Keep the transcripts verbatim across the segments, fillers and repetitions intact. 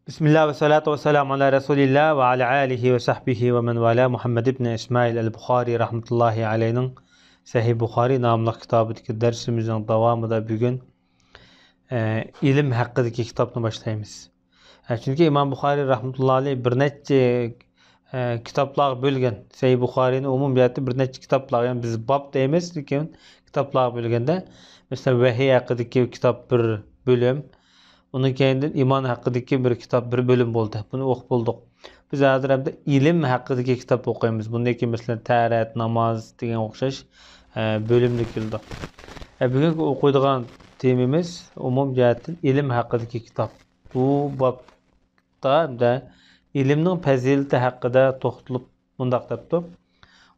بىسمىللا ۋەسسالاتۇ ۋەسسالامۇ ئالا رەسۇلىللا ۋە ئالا ئالىھى ۋە سەھبىھى ۋە مەن ۋالا. مۇھەممەد ئىبنى ئىسمائىل ئەل بۇخارى رەھمەتۇللاھى ئەلەيھنىڭ سەھىھ بۇخارى ناملىق كىتابىدىكى دەرسىمىزنىڭ داۋامىدا بۈگۈن، ئە، ئىلىم ھەققىدىكى كىتابنى باشلايمىز. ئە، چۈنكى ئىمام بۇخارى رەھمەتۇللاھى ئەلەيھ بىر نەچچە، ئە، كىتابلارغا بۆلگەن. سەھىھ بۇخارىنى ئومۇمىي جەھەتتە بىر نەچچە كىتابلارغا، يەنى بىز باب دەيمىز، لېكىن كىتابلارغا بۆلگەندە، مەسىلەن، ۋەھىي ھەققىدىكى كىتاب بىر بۆلۈم، ئۇنىڭ كەينىدىن ئىمان ھەققىدىكى بىر كىتاب، بىر بۆلۈم بولدى. بۇنى ئوقۇپ بولدۇق. بىز ھازىر ئەمدى ئىلىم ھەققىدىكى كىتاب ئوقۇيمىز. بۇندىن كېيىن، مەسىلەن، تەھارەت، ناماز دېگەن ئوخشاش، ئە، بۆلۈملەر كېلىدۇ. ئە، بۈگۈنكى ئوقۇيدىغان تېمىمىز ئومۇمىي جەھەتتىن ئىلىم ھەققىدىكى كىتاب. بۇ بابتا ئەمدى ئىلىمنىڭ پەزىلىتى ھەققىدە توختىلىپ مۇنداق دەپتۇ.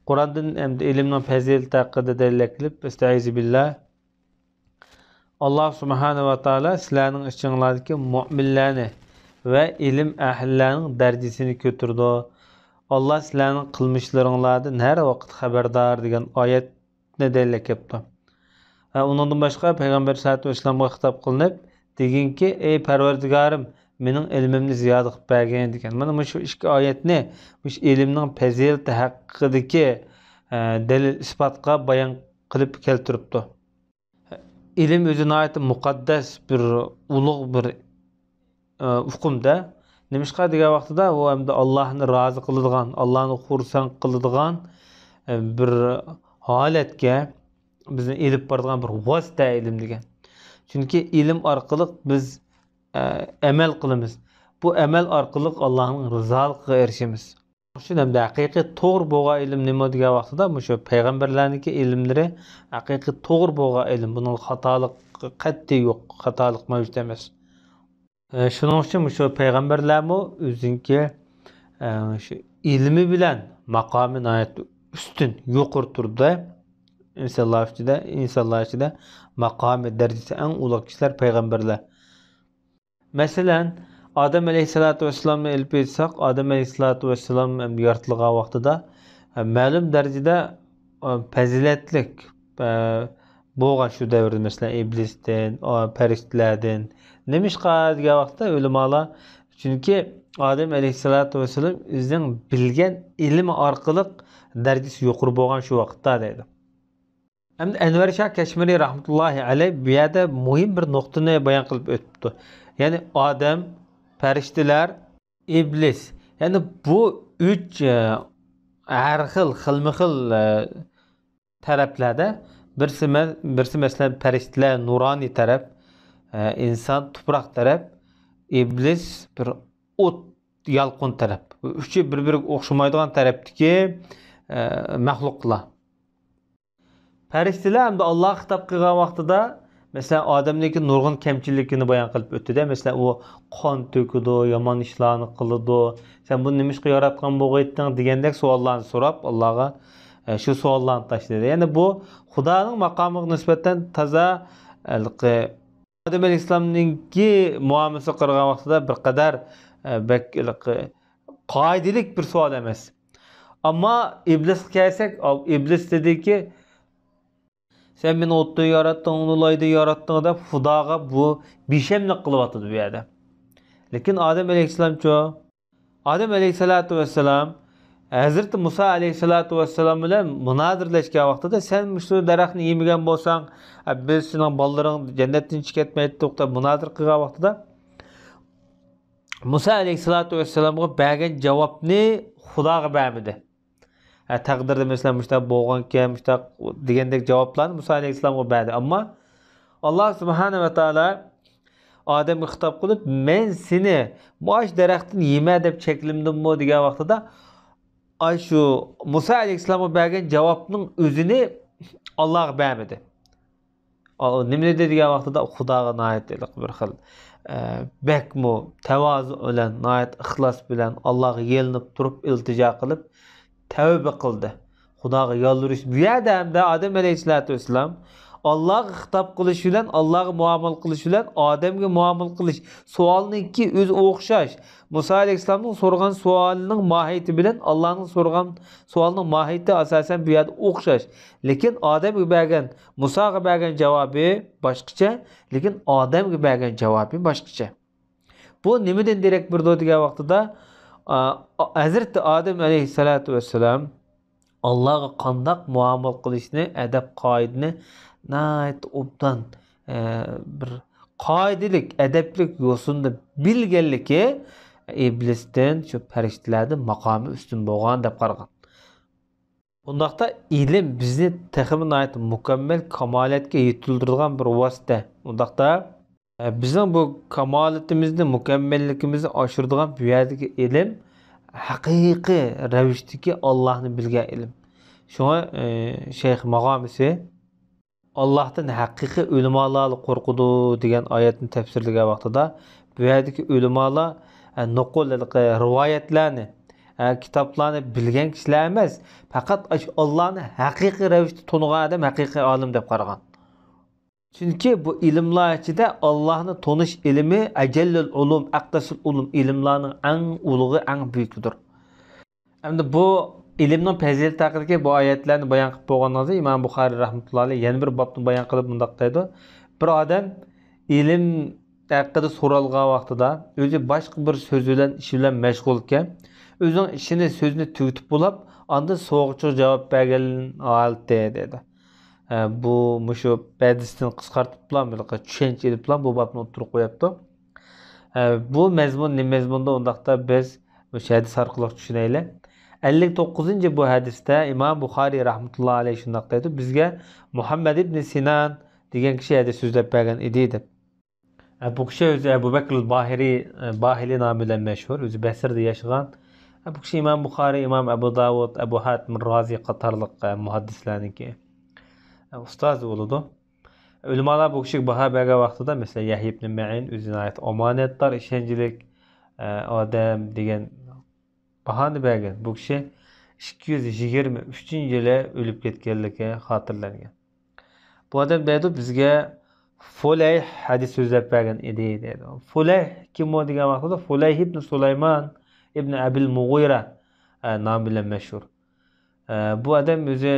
قۇراندىن ئەمدى ئىلىمنىڭ پەزىلىتى ھەققىدە دەلىل ئەكېلىپ، ئەستەئىزۇ بىللا. ئاللا سۇبھانەھۇ ۋە تائالا سىلەرنىڭ ئىچىڭلاردىكى مۆمىنلەرنى ۋە ئىلىم ئەھلىلەرنىڭ دەرىجىسىنى كۆتۈرىدۇ. ئاللا سىلەرنىڭ قىلمىشلىرىڭلاردىن ھەر ۋاقىت خەۋەردار دېگەن ئايەتنى دەلىل ئەكەپتۇ. ھە، ئۇنىڭدىن باشقا پەيغەمبەر سەللەللاھۇ ئەلەيھى ۋەسەللەمگە خىتاب قىلىنىپ، دېگىنكى، ئەي پەرۋەردىگارىم، مېنىڭ ئىلمىمنى زىيادە قىلىپ بەرگىن دېگەن. مانا مۇشۇ ئىككى ئايەتنى، مۇشۇ ئىلىمنىڭ پەزىلىتى ھەققىدىكى، ئە، دەلىل ئىسپاتقا بايان قىلىپ كەلتۈرۈپتۇ. ئىلىم ئۆزى ناھايىتى مۇقەددەس بىر، ئۇلۇغ بىر، ئە، ئۇقۇمدا. نېمىشقا دېگەن ۋاقتىدا، ئۇ ئەمدى ئاللانى رازى قىلىدىغان، ئاللانى خۇرسەن قىلىدىغان، ئە، بىر ھالەتكە بىزنى ئېلىپ بارىدىغان بىر ۋاسىتە ئىلىم دېگەن. چۈنكى ئىلىم ئارقىلىق بىز، ئە، ئەمەل قىلىمىز. بۇ ئەمەل ئارقىلىق ئاللانىڭ رىزالىقىغا ئېرىشىمىز. شۇنىڭ ئۈچۈن ھەمدە ھەقىقىي توغرا بولغان ئىلىم نېمە دېگەن ۋاقتىدا، مۇشۇ پەيغەمبەرلەرنىڭكى ئىلىملىرى ھەقىقىي توغرا بولغان ئىلىم. بۇنىڭدا خاتالىق قەتئىي يوق، خاتالىق مەۋجۇت ئەمەس. ئە، شۇنىڭ ئۈچۈن مۇشۇ پەيغەمبەرلەرمۇ ئۆزىنىڭكى، ئە، شۇ ئىلمى بىلەن ماقامى ناھايىتى ئۈستۈن، يۇقىرى تۇرىدۇ. ئىنسانلار ئىچىدە، ئىنسانلار ئىچىدە ماقامى، دەرىجىسى ئەڭ ئۇلۇغ كىشىلەر پەيغەمبەرلەر. مەسىلەن، ئادەم ئەلەيھىسسالاتۇ ۋەسسالامنى ئېلىپ ئېيتساق، ئادەم ئەلەيھىسسالاتۇ ۋەسسالام يارىتىلغان ۋاقتىدا، ئە، مەلۇم دەرىجىدە، ئە، پەزىلەتلىك، ئە، بولغان شۇ دەۋردە، مەسىلەن، ئىبلىستىن، ئە، پەرىشتىلەردىن. نېمىشقا دېگەن ۋاقىتتا ئۆلىمالار، چۈنكى ئادەم ئەلەيھىسسالاتۇ ۋەسسالام ئۆزىنىڭ بىلگەن ئىلمى ئارقىلىق دەرىجىسى يۇقىرى بولغان شۇ ۋاقىتتا دەيدۇ. ئەمدى ئەنۋەر شاھ كەشمىرى رەھمەتۇللاھى ئەلەيھ بۇ يەردە مۇھىم بىر نۇقتىنى بايان قىلىپ ئۆتۈپتۇ. يەنى ئادەم، پەرىشتىلەر، ئىبلىس. يەنى بۇ ئۈچ، ئە، ھەر خىل، خىلمۇ خىل، ئە، تەرەپلەردە بىرسى مە-، بىرسى مەسىلەن پەرىشتىلەر نۇرانىي تەرەپ، ئە، ئىنسان تۇپراق تەرەپ، ئىبلىس بىر ئوت يالقۇن تەرەپ. ئۈچى بىر-بىرىگە ئوخشىمايدىغان تەرەپتىكى، ئە، مەخلۇقلار. پەرىشتىلەر ئەمدى ئاللاغا خىتاب قىلغان ۋاقتىدا، مەسىلەن، ئادەمنىڭكى نۇرغۇن كەمچىلىكىنى بايان قىلىپ ئۆتتى-دە. مەسىلەن، ئۇ قان تۆكىدۇ، يامان ئىشلارنى قىلىدۇ. سەن بۇنى نېمىشقا ياراتقان بولغىيتتىڭ دېگەندەك سوئاللارنى سوراپ، ئاللاغا، ئە، شۇ سوئاللارنى تاشلىدى. يەنى بۇ خۇدانىڭ ماقامىغا نىسبەتەن تازا، ھېلىقى ئادەم ئەلەيھىسسالامنىڭكى مۇئامىلىسىگە قارىغان ۋاقتىدا بىر قەدەر، ئە، بەك ھېلىقى قائىدىلىك بىر سوئال ئەمەس. ئەمما ئىبلىسقا كەلسەك، ئىبلىس دېدىكى، سەن مېنى ئوتتىن ياراتتىڭ، ئۇنى لايدىن ياراتتىڭ دەپ خۇداغا بۇ بىشەملىك قىلىۋاتىدۇ بۇ يەردە. لېكىن ئادەم ئەلەيھىسسالامچۇ؟ ئادەم ئەلەيھىسسالاتۇ ۋەسسالام ھەزرىتى مۇسا ئەلەيھىسسالاتۇ ۋەسسالام بىلەن مۇنازىرىلەشكەن ۋاقتىدا، سەن مۇشۇ دەرەخنى يېمىگەن بولساڭ، بىز سېنىڭ بالىلىرىڭ جەننەتتىن چىقىپ كەتمەيتتۇق دەپ مۇنازىرە قىلغان ۋاقتىدا، مۇسا ئەلەيھىسسالاتۇ ۋەسسالامغا بەرگەن جاۋابنى خۇداغا بەرمىدى. ھە، تەقدىردە مەسىلەن مۇشۇنداق بولغانكەن، مۇشۇنداق دېگەندەك جاۋابلارنى مۇسا ئەلەيھىسسالامغا بەردى. ئەمما ئاللا سۇبھانە ۋە تائالا ئادەمگە خىتاب قىلىپ، مەن سېنى مۇشۇ دەرەختىن يېمە دەپ چەكلىمىدىممۇ دېگەن ۋاقتىدا، ئاشۇ مۇسا ئەلەيھىسسالامغا بەرگەن جاۋابنىڭ ئۆزىنى ئاللاغا بەرمىدى. ئا، نېمە دېدى دېگەن ۋاقتىدا، خۇداغا ناھايىتى بىر خىل، ئە، بەكمۇ تەۋازۇ بىلەن، ناھايىتى ئىخلاس بىلەن ئاللاغا يېلىنىپ تۇرۇپ ئىلتىجا قىلىپ تەۋبە قىلدى. خۇداغا يالۋۇرۇش. بۇ يەردە ھەمدە ئادەم ئەلەيھىسسالاتۇ ۋەسسالام ئاللاغا خىتاب قىلىش بىلەن، ئاللاغا مۇئامىلە قىلىش بىلەن ئادەمگە مۇئامىلە قىلىش سوئالنىڭكى ئۆزى ئوخشاش. مۇسا ئەلەيھىسسالامنىڭ سورىغان سوئالىنىڭ ماھىيىتى بىلەن ئاللانىڭ سورىغان سوئالنىڭ ماھىيىتى ئاساسەن بۇ يەردە ئوخشاش. لېكىن ئادەمگە بەرگەن، مۇساغا بەرگەن جاۋابى باشقىچە، لېكىن ئادەمگە بەرگەن جاۋابى باشقىچە. بۇ نېمىدىن دېرەك بېرىدۇ دېگەن ۋاقتىدا، ئا، ھەزرىتى ئادەم ئەلەيھىسسالاتۇ ۋەسسالام ئاللاغا قانداق مۇئامىلە قىلىشنى، ئەدەپ قائىدىنى ناھايىتى ئوبدان، ئە، بىر قائىدىلىك، ئەدەپلىك يوسۇندا بىلگەنلىكى، ئىبلىستىن، شۇ پەرىشتىلەردىن ماقامى ئۈستۈن بولغان دەپ قارىغان. بۇنداقتا ئىلىم بىزنى تېخىمۇ ناھايىتى مۇكەممەل كامالەتكە يېتىلدۈرىدىغان بىر ۋاسىتە. ئۇنداقتا، ئە، بىزنىڭ بۇ كامالىتىمىزنى، مۇكەممەللىكىمىزنى ئاشۇرىدىغان بۇ يەردىكى ئىلىم ھەقىقىي رەۋىشتىكى ئاللاھنى بىلگەن ئىلىم. شۇڭا، ئە، شەيخ ماغامىسى «ئاللاھتىن ھەقىقىي ئۆلىمالارلا قورقىدۇ» دېگەن ئايەتنى تەپسىرلىگەن ۋاقتىدا، بۇ يەردىكى ئۆلىمالار، ئە، نوقۇل، ھېلىقى رىۋايەتلەرنى، ئە، كىتابلارنى بىلگەن كىشىلەر ئەمەس، پەقەت ئاشۇ ئاللاھنى ھەقىقىي رەۋىشتە تونۇغان ئادەم ھەقىقىي ئالىم دەپ قارىغان. چۈنكى بۇ ئىلىملار ئىچىدە ئاللاھنى تونۇش ئىلمى ئەجەللىل ئۇلۇم، ئەقدەسىل ئۇلۇم، ئىلىملارنىڭ ئەڭ ئۇلۇغى، ئەڭ بۈيۈكىدۇر. ئەمدى بۇ ئىلىمنىڭ پەزىلىتى ھەققىدىكى بۇ ئايەتلەرنى بايان قىلىپ بولغاندىن كېيىن، ئىمام بۇخارىي رەھمەتۇللاھى ئەلەيھ يەنە بىر بابنى بايان قىلىپ مۇنداق دەيدۇ: بىر ئادەم ئىلىم ھەققىدە سورالغان ۋاقتىدا، ئۆزى باشقا بىر سۆز بىلەن، ئىش بىلەن مەشغۇلكەن، ئۆزىنىڭ ئىشىنى، سۆزىنى تۈگىتىپ بولاپ، ئاندىن سوئالغا جاۋاب بەرگەن ھالىتى دەيدۇ. ئە، بۇ مۇشۇ ھەدىستىن قىسقارتىپلا، بىر چۈشەنچە ئېلىپلا بۇ بابنى ئوتتۇرىغا قويۇپتۇ. ئە، بۇ مەزمۇن نېمە مەزمۇندا؟ ئۇنداقتا بىز مۇشۇ ھەدىس ئارقىلىق چۈشىنەيلى. ئەللىك توققۇزىنچى بۇ ھەدىستە ئىمام بۇخارىي رەھمەتۇللاھى ئەلەيھ شۇنداق دەيدۇ: بىزگە مۇھەممەد ئىبنى سىنان دېگەن كىشى ھەدىس سۆزلەپ بەرگەن ئىدى، دەپ. ئە، بۇ كىشى ئۆزى ئەبۇ بەكرىل باھىرى، ئە، باھىلى نامى بىلەن مەشھۇر، ئۆزى بەسرىدە ياشىغان. ئە، بۇ كىشى ئىمام بۇخارىي، ئىمام ئەبۇ داۋۇد، ئەبۇ ھاتىم رازى قاتارلىق، ئە، مۇھەددىسلەرنىڭكى، ئە، ئۇستازى بولىدۇ. ئۆلىمالار بۇ كىشىگە باھا بەرگەن ۋاقتىدا، مەسىلەن، يەھيا ئىبنى مەئىن ئۆزى ناھايىتى ئامانەتدار، ئىشەنچلىك، ئە، ئادەم دېگەن باھانى بەرگەن. بۇ كىشى ئىككى يۈز يىگىرمە ئۈچىنچى يىلى ئۆلۈپ كەتكەنلىكى خاتىرىلەنگەن. بۇ ئادەم دەيدۇ، بىزگە فۇلەيھ ھەدىس سۆزلەپ بەرگەن ئىدى، دەيدۇ. فۇلەيھ كىم ئۇ دېگەن ۋاقتىدا، فۇلەيھ ئىبنى سۇلايمان ئىبنى ئەبىل مۇغىرە، ئە، نامى بىلەن مەشھۇر. ئە، بۇ ئادەم ئۆزى،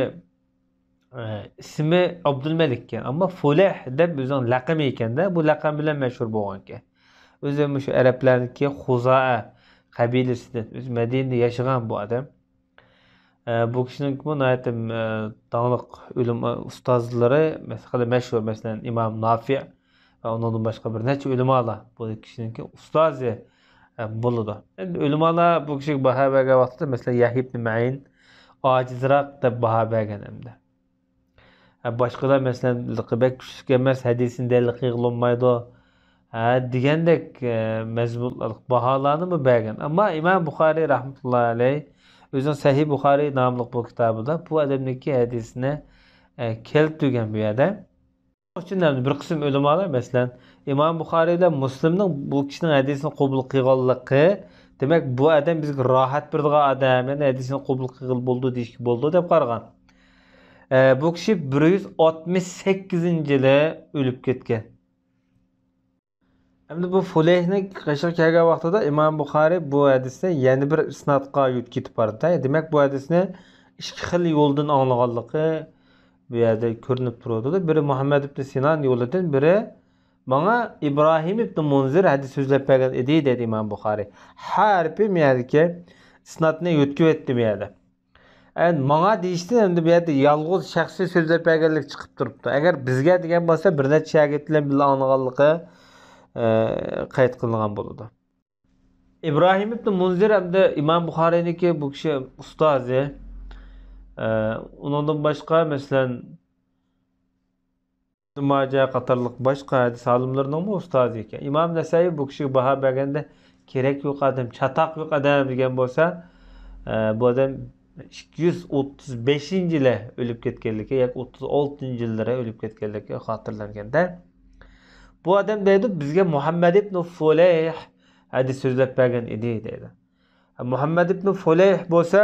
ئە، ئىسمى ئابدۇلمەلىك ئىكەن، ئەمما فۇلەيھ دەپ ئۆزىنىڭ لەقىمى ئىكەن-دە، بۇ لەقەم بىلەن مەشھۇر بولغانىكەن. ئۆزى مۇشۇ ئەرەبلەرنىڭكى خۇزائە قەبىلىسىدىن، ئۆزى مەدىنىدە ياشىغان بۇ ئادەم. ئە، بۇ كىشىنىڭكىمۇ ناھايىتى، ئە، داڭلىق ئۆلىمە ئۇستازلىرى، مەس-، خېلى مەشھۇر، مەسىلەن، ئىمام نافىئ ۋە ئۇنىڭدىن باشقا بىر نەچچە ئۆلىمالار بۇ كىشىنىڭكى ئۇستازى، ئە، بولىدۇ. ئەمدى ئۆلىمالار بۇ كىشىگە باھا بەرگەن ۋاقتىدا، مەسىلەن، يەھيا ئىبنى مەئىن ئاجىزراق دەپ باھا بەرگەن ئەمدى. ھە، باشقىلار، مەسىلەن، بەك كۈچلۈك ئەمەس، ھەدىسىنى دەلىل قىلغىلى بولمايدۇ، ھە، دېگەندەك، ئە، مەزمۇنلۇق باھالارنىمۇ بەرگەن. ئەمما ئىمام بۇخارىي رەھمەتۇللاھى ئەلەيھ ئۆزىنىڭ سەھىھ بۇخارىي ناملىق بۇ كىتابىدا بۇ ئادەمنىڭكى ھەدىسىنى، ئە، كەلتۈرگەن بۇ يەردە. شۇنىڭ ئۈچۈن ھەم بىر قىسىم ئۆلىمالار، مەسىلەن، ئىمام بۇخارىي بىلەن مۇسلىمنىڭ بۇ كىشىنىڭ ھەدىسىنى قوبۇل قىلغانلىقى، دېمەك، بۇ ئادەم بىزگە راھەت بېرىدىغان ئادەم، يەنى ھەدىسىنى قوبۇل قىلغىلى بولىدۇ دېيىشكە بولىدۇ، دەپ قارىغان. ئە، بۇ كىشى بىر يۈز ئاتمىش سەككىزىنچى يىلى ئۆلۈپ كەتكەن. ئەمدى بۇ فۇلەيھنىڭ قېشىغا كەلگەن ۋاقتىدا ئىمام بۇخارىي بۇ ھەدىسنى يەنە بىر ئىسنادقا يۆتكىتىپ بارىدۇ. دېمەك، بۇ ھەدىسنى ئىككى خىل يولدىن ئاڭلىغانلىقى بۇ يەردە كۆرۈنۈپ تۇرىدۇ. بىرى مۇھەممەد ئىبنى سىنان يولىدىن، بىرى ماڭا ئىبراھىم ئىبنى مۇنزىر ھەدىس سۆزلەپ بەرگەن ئىدى، دەيدۇ ئىمام بۇخارىي. ھەر ھەرپى مۇ يەردىكى ئىسنادنى يۆتكىۋەتتى مۇ يەردە. ئەمدى ماڭا دېيىشتىن ئەمدى بۇ يەردە يالغۇز شەخسىي سۆزلەپ بەرگەنلىك چىقىپ تۇرۇپتۇ. ئەگەر بىزگە دېگەن بولسا، بىر نەچچە شاگىرت بىلەن بىللە ئاڭلىغانلىقى، ئە، قەيت قىلىنغان بولىدۇ. ئىبراھىم ئىبنى مۇنزىر ئەمدى ئىمام بۇخارىينىڭكى بۇ كىشى ئۇستازى. ئە، ئۇنىڭدىن باشقا، مەسىلەن، ئىبن ماجە قاتارلىق باشقا ھەدىس ئالىملىرىنىڭمۇ ئۇستازى ئىكەن. ئىمام نەسەئىي بۇ كىشىگە باھا بەرگەندە، «كېرەك يوق ئادەم، چاتاق يوق ئادەم» دېگەن بولسا، ئە، بۇ ئادەم ئىككى يۈز ئوتتۇز بەشىنچى يىلى ئۆلۈپ كەتكەنلىكى ياكى ئوتتۇز ئالتىنچى يىللىرى ئۆلۈپ كەتكەنلىكى خاتىرىلەنگەندە، بۇ ئادەم دەيدۇ، بىزگە مۇھەممەد ئىبنى فۇلەيھ ھەدىس سۆزلەپ بەرگەن ئىدى، دەيدۇ. مۇھەممەد ئىبنى فۇلەيھ بولسا،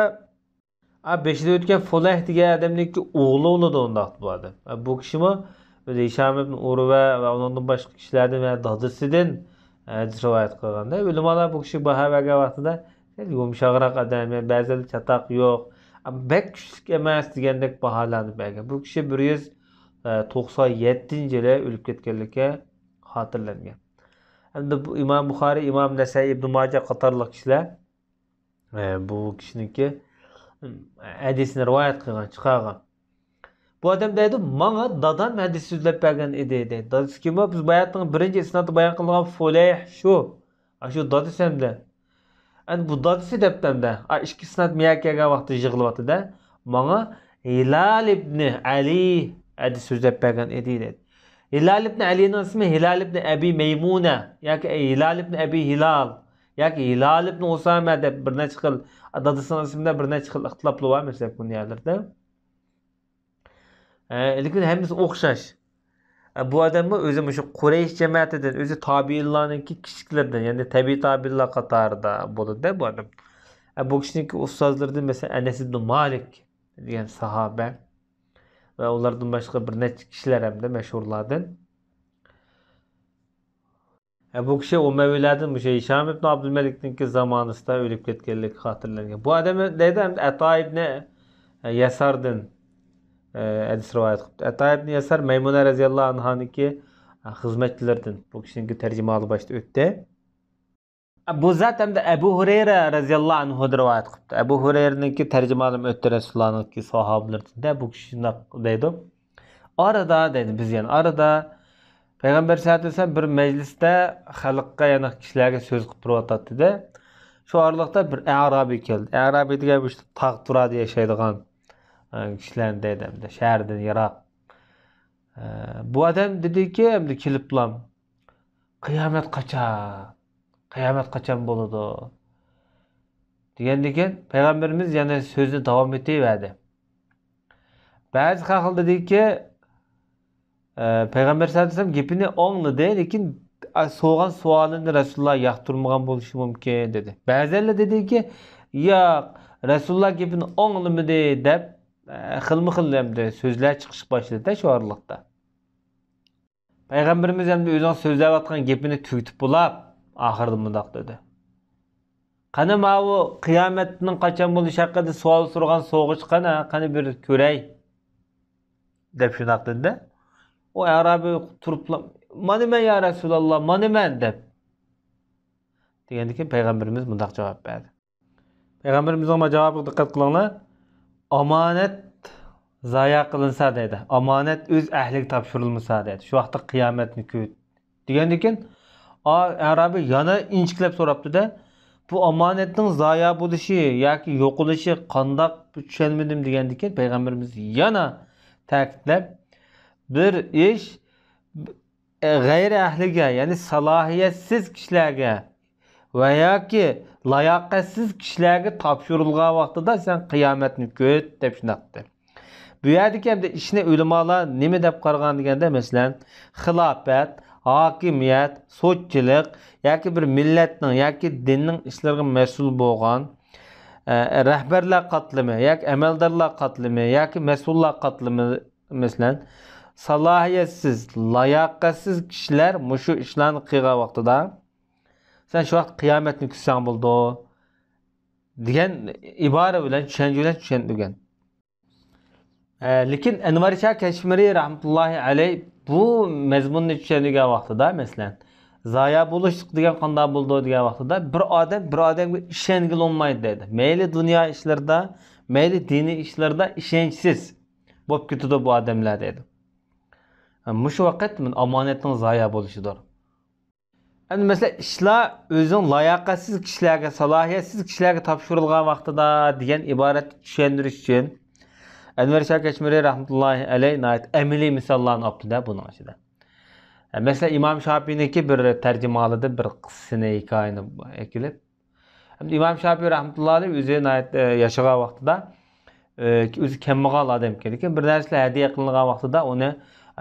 ئا، بېشىدا ئۆتكەن فۇلەيھ دېگەن ئادەمنىڭكى ئوغلى بولىدۇ ئۇنداق بۇ ئادەم. ئا، بۇ كىشىمۇ ئۆزى ھىشام ئىبن ئۇرۋە ۋە ئۇنىڭدىن باشقا كىشىلەردىن ۋە دادىسىدىن، ئە، ھەدىس رىۋايەت قىلغاندا، ئۆلىمالار بۇ كىشىگە باھا بەرگەن ۋاقتىدا، سەل يۇمشاقراق ئادەم، يەنى بەزىلەردە چاتاق يوق، ئەمما بەك كۈچلۈك ئەمەس دېگەندەك باھالارنى بەرگەن. بۇ كىشى بىر يۈز توقسان يەتتىنچى يىلى ئۆلۈپ كەتكەنلىكى خاتىرىلەنگەن. ئەمدى بۇ ئىمام بۇخارىي، ئىمام نەسەئىي، ئىبن ماجە قاتارلىق كىشىلەر، ئە، بۇ كىشىنىڭكى ھەدىسىنى رىۋايەت قىلغان، چىقارغان. بۇ ئادەم دەيدۇ، ماڭا دادام ھەدىس سۆزلەپ بەرگەن ئىدى، دەيدۇ. دادىسى كىم بۇ؟ بىز باياتنىڭ بىرىنچى ئىسنادتا بايان قىلغان فۇلەيھ شۇ. ئاشۇ دادىسى ئەمدى. ئەمدى بۇ دادىسى دەپتۇ ئەمدى. ئا، ئىككى ئىسناد مىيەگە كەلگەن ۋاقىتتا يىغلىۋاتىدۇ-دە. ماڭا ھىلال ئىبنى ئەلى ھەدىس سۆزلەپ بەرگەن ئىدى، دەيدۇ. ھىلال ئىبنى ئەلىنىڭ ئىسمى ھىلال ئىبنى ئەبى مەيمۇنە ياكى ھىلال ئىبنى ئەبى ھىلال ياكى ھىلال ئىبنى ئۇسامە دەپ بىر نەچچە خىل، دادىسىنىڭ ئىسمىدا بىر نەچچە خىل ئىختىلاپلار بار، مەسىلەن، كۇنيەلەردە. ئە، لېكىن ھەممىسى ئوخشاش. ئە، بۇ ئادەممۇ ئۆزى مۇشۇ قۇرەيش جەمەتىدىن، ئۆزى تابىئىنلارنىڭكى كىچىكلىرىدىن، يەنى تەبىئىي تابىئىنلار قاتارىدا بولىدۇ بۇ ئادەم. ئە، بۇ كىشىنىڭكى ئۇستازلىرىدىن، مەسىلەن، ئەنەس ئىبن مالىك دېگەن ساھابە ۋە ئۇلاردىن باشقا بىر نەچچە كىشىلەر ھەمدە مەشھۇرلاردىن. ئە، بۇ كىشى ئۇمەۋىيلەردىن مۇشۇ ھىشام ئىبن ئابدۇلمەلىكنىڭكى زامانىسىدا ئۆلۈپ كەتكەنلىكى خاتىرىلەنگەن. بۇ ئادەم دەيدۇ، ئەتتا ئىبنى يەساردىن، ئە، ھەدىس رىۋايەت قىپتۇ. ئەتتا ئىبنى يەسار مەيمۇنە رەزىياللاھۇ ئەنھانىڭكى، ئە، خىزمەتچىلىرىدىن. بۇ كىشىنىڭكى تەرجىمىھالى باشتا ئۆتتى. ئە، بۇ زات ئەمدى ئەبۇ ھۇرەيرە رەزىياللاھۇ ئەنھۇدىن رىۋايەت قىپتۇ. ئەبۇ ھۇرەيرىنىڭكى تەرجىمىھالىمۇ ئۆتتى رەسۇلۇللانىڭكى ساھابىلىرىدىن دە، بۇ كىشى شۇنداق دەيدۇ. ئارىدا دەيدۇ، بىز يەنە ئارىدا پەيغەمبەر سەللەللاھۇ ئەلەيھى ۋەسەللەم بىر مەجلىستە خەلققە، يەنى كىشىلەرگە سۆز قىلىپ تۇرۇۋاتاتتى-دە، شۇ ئارىلىقتا بىر ئەرابىي كەلدى. ئەرابىي دېگەن مۇشۇ تاغ تۇرادا ياشايدىغان، ئە، كىشىلەرنى دەيدۇ، شەھەردىن يىراق. ئە، بۇ ئادەم دېدىكى، ئەمدى كېلىپلام، «قىيامەت قاچان؟ قىيامەت قاچان بولىدۇ؟» دېگەندىن كېيىن پەيغەمبىرىمىز يەنە سۆزنى داۋام ئېتىۋەردى. بەزى خەلق دېدىكى، ئە، پەيغەمبەر سەللەللاھۇ ئەلەيھى ۋەسەللەم گېپىنى ئاڭلىدى، لېكىن، ئە، سورىغان سوئالىنى رەسۇلۇللا ياقتۇرمىغان بولۇشى مۇمكىن، دېدى. بەزىلەر دېدىكى، ياق، رەسۇلۇللا گېپىنى ئاڭلىمىدى، دەپ، ئە، خىلمۇ خىل ئەمدى سۆزلەر چىقىشقا باشلىدى شۇ ئارىلىقتا. پەيغەمبىرىمىز ئەمدى ئۆزىنىڭ سۆزلەۋاتقان گېپىنى تۈگىتىپ بولاپ، ئاخىرىدا مۇنداق دېدى. «قېنى، ماۋۇ قىيامەتنىڭ قاچان بولۇشى ھەققىدە سوئال سورىغان سوغۇچ قېنى، قېنى بىر كۆرەي» دەپ شۇنداق دېدى. ئۇ ئەرابىي تۇرۇپلا، «مانا مەن، يا رەسۇلاللا، مانا مەن» دەپ دېگەندىن كېيىن پەيغەمبىرىمىز مۇنداق جاۋاب بەردى. پەيغەمبىرىمىزنىڭ جاۋابىغا دىققەت قىلىڭلار. «ئامانەت زايا قىلىنسا» دەيدۇ. «ئامانەت ئۆز ئەھلىگە تاپشۇرۇلمىسا» دەيدۇ. «شۇ ۋاقىتتا قىيامەتنى كۈت» دېگەندىن كېيىن، ئا-، ئەرابىي يەنە ئىنچىكىلەپ سوراپتۇ-دە، «بۇ ئامانەتنىڭ زايا بولۇشى ياكى يوقىلىشى قانداق؟ چۈشەنمىدىم» دېگەندىن كېيىن، پەيغەمبىرىمىز يەنە تەكىتلەپ، «بىر ئىش غەيرىي ئەھلىگە، يەنى سالاھىيەتسىز كىشىلەرگە ۋە ياكى لاياقەتسىز كىشىلەرگە تاپشۇرۇلغان ۋاقتىدا سەن قىيامەتنى كۈت» دەپ شۇنداق دېدى. بۇ يەردىكى ئەمدى ئىشنى ئۆلىمالار نېمە دەپ قارىغان دېگەندە، مەسىلەن، خىلاپەت، ھاكىمىيەت، سوتچىلىق ياكى بىر مىللەتنىڭ ياكى دىننىڭ ئىشلىرىغا مەسئۇل بولغان، ئە، رەھبەرلەر قاتلىمى ياكى ئەمەلدارلار قاتلىمى ياكى مەسئۇللار قاتلىمى، مەسىلەن، سالاھىيەتسىز، لاياقەتسىز كىشىلەر مۇشۇ ئىشلارنى قىلغان ۋاقتىدا، سەن شۇ ۋاقىت قىيامەتنى كۈتسەڭ بولىدۇ، دېگەن ئىبارە بىلەن، چۈشەنچە بىلەن چۈشەندۈرگەن. ئە، لېكىن ئەنۋەر شاھ كەشمىرى رەھمەتۇللاھى ئەلەيھ بۇ مەزمۇننى چۈشەندۈرگەن ۋاقتىدا، مەسىلەن، زايا بولۇشلۇق دېگەن قانداق بولىدۇ دېگەن ۋاقتىدا، بىر ئادەم بىر ئادەمگە ئىشەنگىلى بولمايدۇ دەيدۇ. مەيلى دۇنيا ئىشلىرىدا، مەيلى دىنىي ئىشلىرىدا ئىشەنچسىز بولۇپ كېتىدۇ بۇ ئادەملەر دەيدۇ. مۇشۇ ۋاقىت ئامانەتنىڭ زايا بولۇشىدۇر. ئەمدى مەسىلەن، ئىشلار ئۆزىنىڭ لاياقەتسىز كىشىلەرگە، سالاھىيەتسىز كىشىلەرگە تاپشۇرۇلغان ۋاقتىدا دېگەن ئىبارەتنى چۈشەندۈرۈش ئۈچۈن، ئەنۋەر شاھ كەشمىرى رەھمەتۇللاھى ئەلەيھ ناھايىتى ئەمەلىي مىساللارنى ئاپتۇ-دە بۇنىڭ ئىچىدە. مەسىلەن، ئىمام شاپىينىڭكى بىر تەرجىمىھالىدا بىر قىسسىنى، ھېكايىنى ئەكېلىپ، ئىمام شاپىي رەھمەتۇللاھى ئەلەيھ ئۆزى ناھايىتى، ئە، ياشىغان ۋاقتىدا، ئە، ئۆزى كەمبەغەل ئادەم ئىكەن. لېكىن بىر نەرسىلەر ھەدىيە قىلىنغان ۋاقتىدا ئۇنى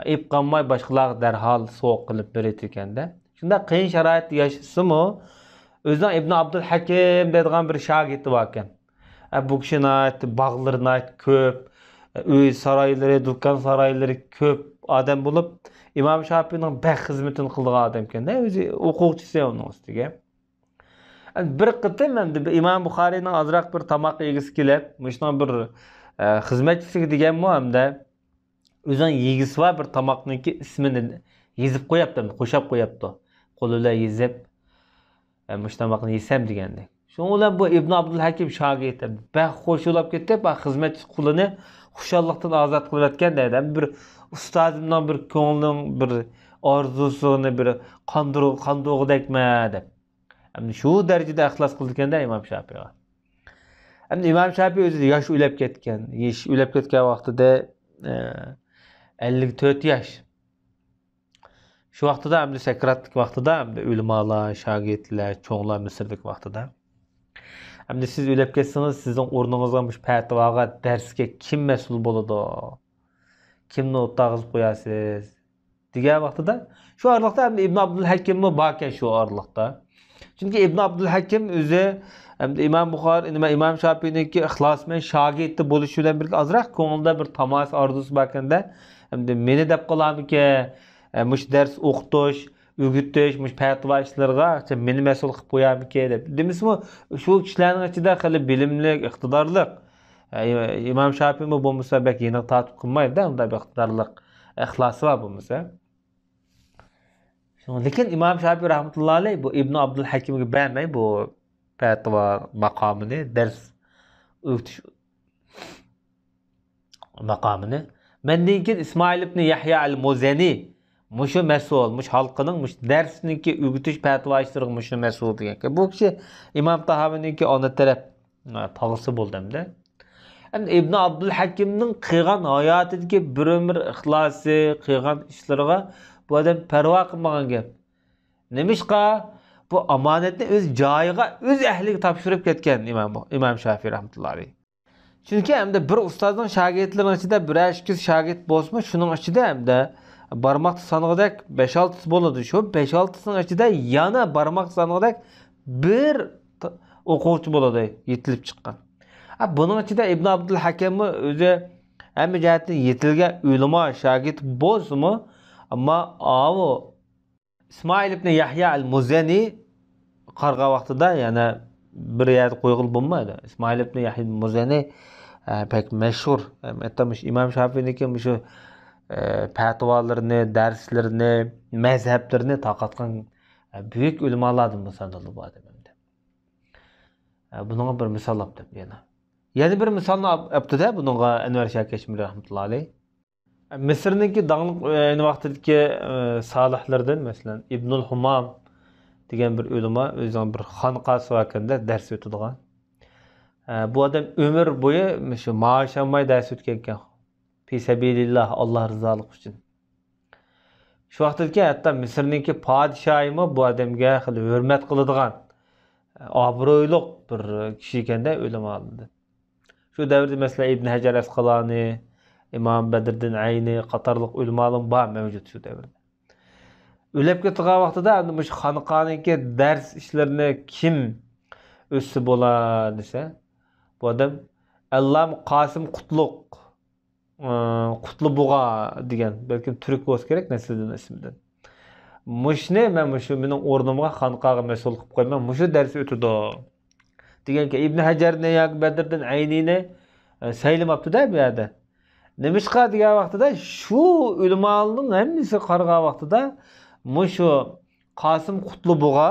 ئېلىپ قالماي، باشقىلارغا دەرھال سوۋغا قىلىپ بېرىدىكەن-دە. شۇنداق قىيىن شارائىتتا ياشىسىمۇ، ئۆزىنىڭ ئىبن ئابدۇل ھەكىم دەيدىغان بىر شاگىرتى باركەن. ئە، بۇ كىشى ناھايىتى باغلىرى ناھايىتى كۆپ، ئە، ئۆي سارايلىرى، دۇكان سارايلىرى كۆپ ئادەم بولۇپ، ئىمام شاپىينىڭ بەك خىزمىتىنى قىلىدىغان ئادەمكەن-دە، ئۆزى ئوقۇغۇچىسى ئۇنىڭ ئۈستىگە. بىر قېتىم ئەمدى بىر ئىمام بۇخارىينىڭ ئازراق بىر تاماق يېگۈسى كېلىپ، مۇشۇنىڭ بىر، ئە، خىزمەتچىسىگە دېگەنمۇ ھەمدە ئۆزىنىڭ يېگۈسى بار بىر تاماقنىڭكى ئىسمىنى يېزىپ قوياپتۇ، قوشاپ قوياپتۇ. قولى بىلەن يېزىپ، ئە، مۇشۇ تاماقنى يېسەم دېگەندەك. شۇنىڭ بىلەن بۇ ئىبن ئابدۇلھەكىم شاگىرت بەك خۇش بولۇپ كېتىپ، خىزمەتچى قۇلىنى خۇشاللىقتىن ئازاد قىلىۋەتكەن دەيدۇ. بىر ئۇستازىمنىڭ بىر كۆڭلىنىڭ بىر ئارزۇسىنى بىر قاندۇر-، قاندۇرغۇدەكمەن دەپ. ئەمدى شۇ دەرىجىدە ئىخلاس قىلىدىكەن-دە ئىمام شاپىئىغا. ئەمدى ئىمام شاپىئى ئۆزى ياش ئۆلۈپ كەتكەن. ياش ئۆلۈپ كەتكەن ۋاقتىدا، ئە، ئەللىك تۆت ياش. شۇ ۋاقتىدا ئەمدى سەكراتلىق ۋاقتىدا ئەمدى ئۆلىمالار، شاگىرتلەر، چوڭلار مىسىردىكى ۋاقتىدا. ئەمدى سىز ئۆلۈپ كەتسىڭىز، سىزنىڭ ئورنىڭىزغا مۇشۇ پەتىۋاغا، دەرسكە كىم مەسئۇل بولىدۇ؟ كىمنى ئوتتاغا قوياسىز؟ دېگەن ۋاقتىدا، شۇ ئارىلىقتا ئەمدى ئىبن ئابدۇلھەكىممۇ باركەن شۇ ئارىلىقتا. چۈنكى ئىبن ئابدۇلھەكىم ئۆزى ئەمدى ئىمام بۇخارى، نېمە، ئىمام شاپىئىنىڭكى ئىخلاسمەن شاگىرتى بولۇشى بىلەن بىرگە ئازراق كۆڭلىدە بىر تاماسا ئارزۇسى باركەندە، ئەمدى مېنى دەپ قالارمىكىن، ئە، مۇشۇ دەرس ئوقۇتۇش، ئۆگىتىش، مۇشۇ پەتىۋا ئىشلىرىغا مېنى مەسئۇل قىلىپ قويارمىكىن دەپ. دېمىسىمۇ، شۇ كىشىلەرنىڭ ئىچىدە خېلى بىلىملىك، ئىقتىدارلىق، ئە، ئىمام شاپىئىمۇ بولمىسا بەك يېنىغا تارتىپ قىلمايدۇ-دە، ئۇنداق بىر ئىقتىدارلىق، ئىخلاسى بار بولمىسا. شۇڭا، لېكىن ئىمام شاپىئى رەھمەتۇللا ئەلەيھ بۇ ئىبن ئابدۇلھەكىمگە بەرمەي بۇ پەتىۋا ماقامىنى، دەرس ئۆگىتىش ماقامىنى. مەندىن كېيىن ئىسمائىل ئىبن يەھيا ئەل مۇزەنى مۇشۇ مەسئۇل، مۇشۇ ھالقىنىڭ، مۇشۇ دەرسنىڭكى ئۆگىتىش پەتىۋا ئىشلىرىغا مۇشۇ مەسئۇل دېگەن. بۇ كىشى ئىمام تاھاۋىنىڭكى ئانا تەرەپ، ھە، تاغىسى بولدى ئەمدى. ئەمدى ئىبن ئابدۇلھەكىمنىڭ قىلغان ھاياتىدىكى بىر ئۆمۈر ئىخلاسى، قىلغان ئىشلىرىغا بۇ ئادەم پەرۋا قىلمىغان گەپ. نېمىشقا؟ بۇ ئامانەتنى ئۆز جايىغا، ئۆز ئەھلىگە تاپشۇرۇپ كەتكەن ئىمام، ئىمام شافىي رەھمەتۇللا ئەلەيھ. چۈنكى ئەمدى بىر ئۇستازنىڭ شاگىرتلىرىنىڭ ئىچىدە بىرەر ئىككى يۈز شاگىرت بولسىمۇ، شۇنىڭ ئىچىدە ئەمدى بارماقتا سانىغۇدەك بەش ئالتىسى بولىدۇ. شۇ بەش ئالتىسىنىڭ ئىچىدە يەنە بارماقتا سانىغۇدەك بىر ت-، ئوقۇغۇچى بولىدۇ، يېتىلىپ چىققان. ھە، بۇنىڭ ئىچىدە ئىبن ئابدۇلھەكەممۇ ئۆزى ھەممە جەھەتتىن يېتىلگەن ئۆلىما شاگىرت بولسىمۇ، ئەمما ئاۋۇ ئىسمائىل ئىبن يەھيا ئەل مۇزەنى قارىغان ۋاقتىدا يەنە بىر يەردە قويغىلى بولمايدۇ. ئىسمائىل ئىبن يەھيا ئەل مۇزەنى، ئە، بەك مەشھۇر. ھەتتا مۇشۇ ئىمام شافىئىنىڭكى مۇشۇ، ئە، پەتىۋالىرىنى، دەرسلىرىنى، مەزھەپلىرىنى تارقاتقان، ئە، بۈيۈك ئۆلىمالاردىن سانىلىدۇ بۇ ئادەم ئەمدى. ئە، بۇنىڭغا بىر مىسال ئاپتۇ يەنە. يەنە بىر مىسالنى ئاپ-، ئاپتۇ-دە بۇنىڭغا ئەنۋەر شاھ كەشمىرى رەھمەتۇللا ئەلەيھ. مىسىرنىڭكى داڭلىق، ئەينى ۋاقتىدىكى، ئە، سالىھلىرىدىن، مەسىلەن، ئىبنۇل ھۇمام دېگەن بىر ئۆلىما ئۆزىنىڭ بىر خانقاسى باركەندە دەرس ئۆتىدىغان. ئە، بۇ ئادەم ئۆمۈر بويى مۇشۇ مائاش ئالماي دەرس ئۆتكەنكەن. پى سەبىلىللا، ئاللا رىزالىقى ئۈچۈن. شۇ ۋاقىتتىكى ھەتتا مىسىرنىڭكى پادىشاھىمۇ بۇ ئادەمگە خېلى ھۆرمەت قىلىدىغان، ئابرۇيلۇق بىر كىشى ئىكەندە ئۆلىمالاردىن. شۇ دەۋردە، مەسىلەن، ئىبن ھەجەر ئەسقالانى، ئىمام بەدرىدىن ئەينى قاتارلىق ئۆلىمالار بار مەۋجۇت شۇ دەۋردە. ئۆلۈپ كېتىدىغان ۋاقتىدا ئەمدى مۇشۇ خانقانىڭكى دەرس ئىشلىرىنى كىم ئۆتسە بولا دېسە، بۇ ئادەم ئەللامە قاسىم قۇتلۇق، ئى، قۇتلۇبۇغا دېگەن، بەلكىم تۈرك بولسا كېرەك، نەسلىدىن ئىسمىدىن. مۇشۇنى مەن مۇشۇ مېنىڭ ئورنۇمغا خانقاغا مەسئۇل قىلىپ قويىمەن، مۇشۇ دەرس ئۆتىدۇ دېگەنكەن، ئىبن ھەجەرنى ياكى بەدرىدىن ئەينىنى، ئە، سەيلىماپتۇ-دە بۇ يەردە. نېمىشقا دېگەن ۋاقتىدا، شۇ ئۆلىمالارنىڭ ھەممىسىگە قارىغان ۋاقتىدا، مۇشۇ قاسىم قۇتلۇبۇغا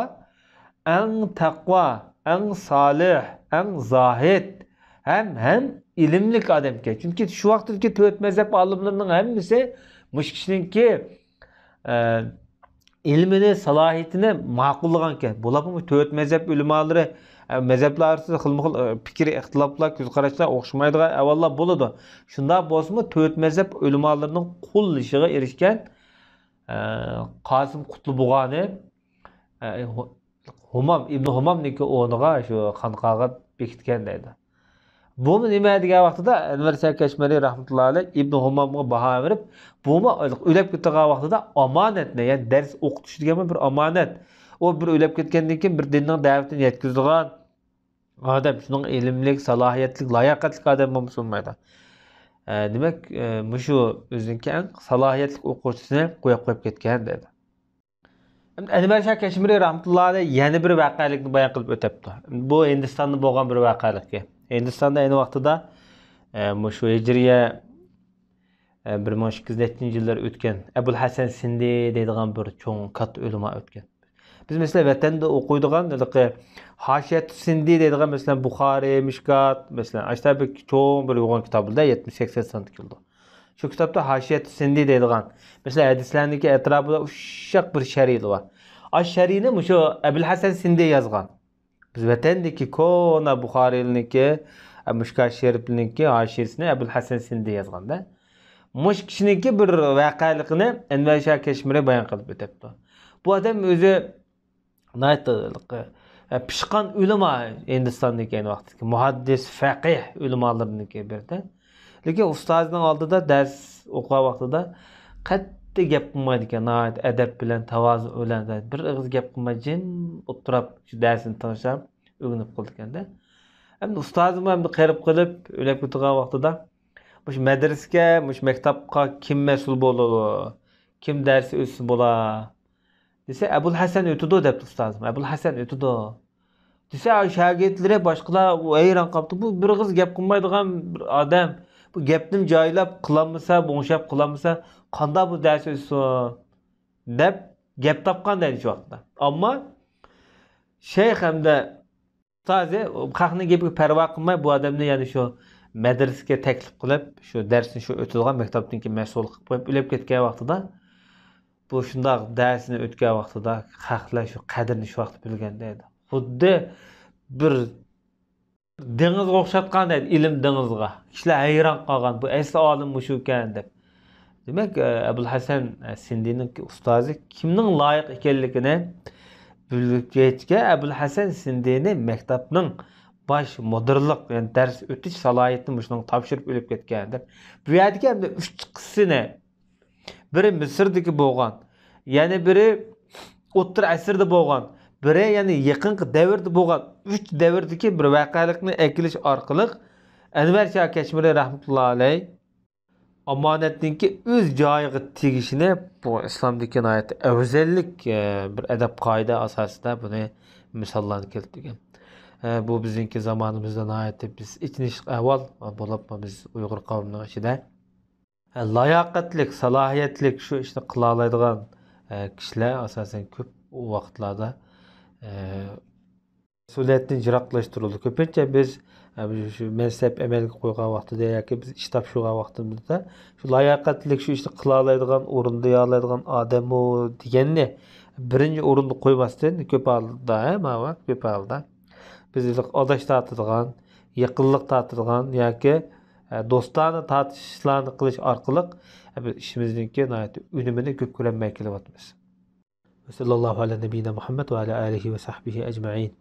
ئەڭ تەقۋا، ئەڭ سالىھ، ئەڭ زاھىد ھەم، ھەم ئىلىملىك ئادەمكەن. چۈنكى شۇ ۋاقىتتىكى تۆت مەزھەپ ئالىملىرىنىڭ ھەممىسى مۇشۇ كىشىنىڭكى، ئە، ئىلمىنى، سالاھىيىتىنى ماقۇللىغانكەن. بولۇپمۇ تۆت مەزھەپ ئۆلىمالىرى، ئە، مەزھەپلەر ئارىسىدا خىلمۇ خىل، ئە، پىكىر ئىختىلاپلار، كۆز قاراشلار ئوخشىمايدىغان ئەھۋاللار بولىدۇ. شۇنداق بولسىمۇ، تۆت مەزھەپ ئۆلىمالىرىنىڭ قوللىشىغا ئېرىشكەن، ئە، قاسىم قۇتلۇبۇغانى، ئە، ھۇ-، ھۇمام، ئىبنى ھۇمامنىڭكى ئورنىغا شۇ خانقاغا بېكىتكەن دەيدۇ. بۇمۇ نېمە دېگەن ۋاقتىدا، ئەنۋەر شاھ كەشمىرى رەھمەتۇللا ئەلەيھ ئىبنى ھۇمامغا باھا بېرىپ، بۇمۇ ئۆلۈپ كېتىدىغان ۋاقتىدا ئامانەتنى، يەنى دەرس ئوقۇتۇش دېگەنمۇ بىر ئامانەت. ئۇ بىر ئۆلۈپ كەتكەندىن كېيىن بىر دىننىڭ دەۋىتىنى يەتكۈزىدىغان ئادەم، شۇنىڭ ئىلىملىك، سالاھىيەتلىك، لاياقەتلىك ئادەم بولمىسا بولمايدۇ. ئە، دېمەك، ئە، مۇشۇ ئۆزىنىڭكى ئەڭ سالاھىيەتلىك ئوقۇغۇچىسىنى قويۇپ قويۇپ كەتكەن دەيدۇ. ئەنۋەر شاھ كەشمىرى رەھمەتۇللا ئەلەيھ يەنە بىر ۋەقەلىكنى بايان قىلىپ ئۆتەپتۇ. بۇ ھىندىستاندا بولغان بىر ۋەقەلىككەن. ھىندىستاندا ئەينى ۋاقتىدا، ئە، مۇشۇ ھىجرىيە، ئە، بىر مىڭ ئىككى يۈز نەچچىنچى يىللار ئۆتكەن ئەبۇل ھەسەن سىندى دەيدىغان بىر چوڭ كاتتا ئۆلىما ئۆتكەن. بىز، مەسىلەن، ۋەتەندە ئوقۇيدىغان ھېلىقى ھاشىيەتۇ سىندى دەيدىغان، مەسىلەن، بۇخارى، مىشكات، مەسىلەن، ئاشۇنداق بىر چوڭ بىر يوغان كىتابىدا يەتمىش سەكسەن ساندا كېلىدۇ. شۇ كىتابتا ھاشىيەتۇ سىندى دەيدىغان، مەسىلەن، ھەدىسلەرنىڭكى ئەتراپىدا ئۇششاق بىر شەرھى بار. ئاشۇ شەرھىنى مۇشۇ ئەبۇل ھەسەن سىندى يازغان. بىز ۋەتەندىكى كونا بۇخارىيلىنىڭكى، مىشكات شەرىپنىڭكى ھاشىيەسىنى ئەبۇل ھەسەن سىندى يازغاندا، مۇشۇ كىشىنىڭكى بىر ۋەقەلىكىنى ئەنۋەر شاھ كەشمىرى بايان قىلىپ ئۆتەپتۇ. بۇ ئادەم ئۆزى ناھايىتى پىشقان ئۆلىما، ھىندىستاندىكى ئەينى ۋاقىتتىكى مۇھەددىس، فەقىھ ئۆلىمالىرىنىڭكى بىرى. لېكىن ئۇستازىنىڭ ئالدىدا دەرس ئوقۇغان ۋاقتىدا قەتئىي گەپ قىلمايدىكەن، ناھايىتى ئەدەپ بىلەن، تاۋازۇ بىلەن، بىر ئېغىز گەپ قىلماي جىم ئولتۇرۇپ شۇ دەرسنى تىڭشاپ ئۆگىنىپ قالىدىكەندە. ئەمدى ئۇستازىمۇ ئەمدى قېرىپ قېلىپ ئۆلۈپ كېتىدىغان ۋاقتىدا، مۇشۇ مەدرىسىگە، مۇشۇ مەكتەپقە كىم مەسئۇل بولىدۇ؟ كىم دەرس ئۆتسە بولا؟ دېسە، ئەبۇل ھەسەن ئۆتىدۇ دەپتۇ ئۇستازىم. ئەبۇل ھەسەن ئۆتىدۇ دېسە، شاگىرتلىرى، باشقىلار ھەيران قاپتۇ. بۇ بىر ئېغىز گەپ قىلمايدىغان بىر ئادەم، بۇ گەپنىمۇ جايلاپ قىلالمىسا، بۇ ئوڭشاپ قىلالمىسا، قانداق بۇ دەرس ئۆتسۇن؟ دەپ گەپ تاپقان دەيدۇ شۇ ۋاقىتتا. ئەمما شەيخ ھەمدە ئۇستازى خەقنىڭ گېپىگە پەرۋا قىلماي، بۇ ئادەمنى يەنە شۇ مەدرىسىگە تەكلىپ قىلىپ، شۇ دەرسنى شۇ ئۆتىدىغان مەكتەپنىڭكى مەسئۇلى قىلىپ قويۇپ ئۆلۈپ كەتكەن ۋاقتىدا، بۇ شۇنداق دەرسنى ئۆتكەن ۋاقتىدا خەقلەر شۇ قەدرىنى شۇ ۋاقىتتا بىلگەن دەيدۇ. خۇددى بىر دېڭىزغا ئوخشاتقان دەيدۇ، ئىلىم دېڭىزىغا. كىشىلەر ھەيران قالغان، بۇ ئەسلى ئالىم مۇشۇكەن دەپ. دېمەك، ئەبۇل ھەسەن سىندىنىڭ ئۇستازى كىمنىڭ لايىق ئىكەنلىكىنى بىلگەچكە، ئەبۇل ھەسەن سىندىنى مەكتەپنىڭ باش مۇدىرلىق، يەنى دەرس ئۆتۈش سالاھىيىتىنى مۇشۇنىڭغا تاپشۇرۇپ ئۆلۈپ كەتكەن دەپ. بۇ يەردىكى ئەمدى ئۈچ قىسسىنى، بىرى مىسىردىكى بولغان، يەنە بىرى ئوتتۇرا ئەسىردە بولغان، بىرى يەنە يېقىنقى دەۋردە بولغان، ئۈچ دەۋردىكى بىر ۋەقەلىكنى ئەكېلىش ئارقىلىق ئەنۋەر شاھ كەشمىرى رەھمەتۇللا ئەلەيھ ئامانەتنىڭكى ئۆز جايىغا تېگىشىنى، بۇ ئىسلامدىكى ناھايىتى ئەۋزەللىك، ئە، بىر ئەدەپ قائىدە ئاساسىدا بۇنى مىساللارنى كەلتۈرگەن. ئە، بۇ بىزنىڭكى زامانىمىزدا ناھايىتى بىز ئېچىنىشلىق ئەھۋال، بولۇپمۇ بىز ئۇيغۇر قەۋمىنىڭ ئىچىدە، ئە، لاياقەتلىك، سالاھىيەتلىك، شۇ ئىشنى قىلالايدىغان، ئە، كىشىلەر ئاساسەن كۆپ ۋاقىتلاردا، ئە، مەسئۇلىيەتتىن يىراقلاشتۇرۇلىدۇ. كۆپىنچە بىز، ئە، شۇ مەنسەپ ئەمەلگە قويغان ۋاقتىدا ياكى بىز ئىش تاپشۇرغان ۋاقتىمىزدا، شۇ لاياقەتلىك، شۇ ئىشنى قىلالايدىغان، ئورۇندىيالايدىغان ئادەممۇ دېگەننى بىرىنچى ئورۇندا قويماستىن، كۆپ ھالدا، ھە، ماۋۇ، كۆپ ھالدا بىز ئاداش تارتىدىغان، يېقىنلىق تارتىدىغان ياكى، ئە، دوستانە تارتىشلارنى قىلىش ئارقىلىق، ئە، بىز ئىشىمىزنىڭكى ناھايىتى ئۈنۈمىنى كۆپ كۆرەلمەي كېلىۋاتىمىز. وصلى الله على نبينا محمد وعلى آله وصحبه أجمعين.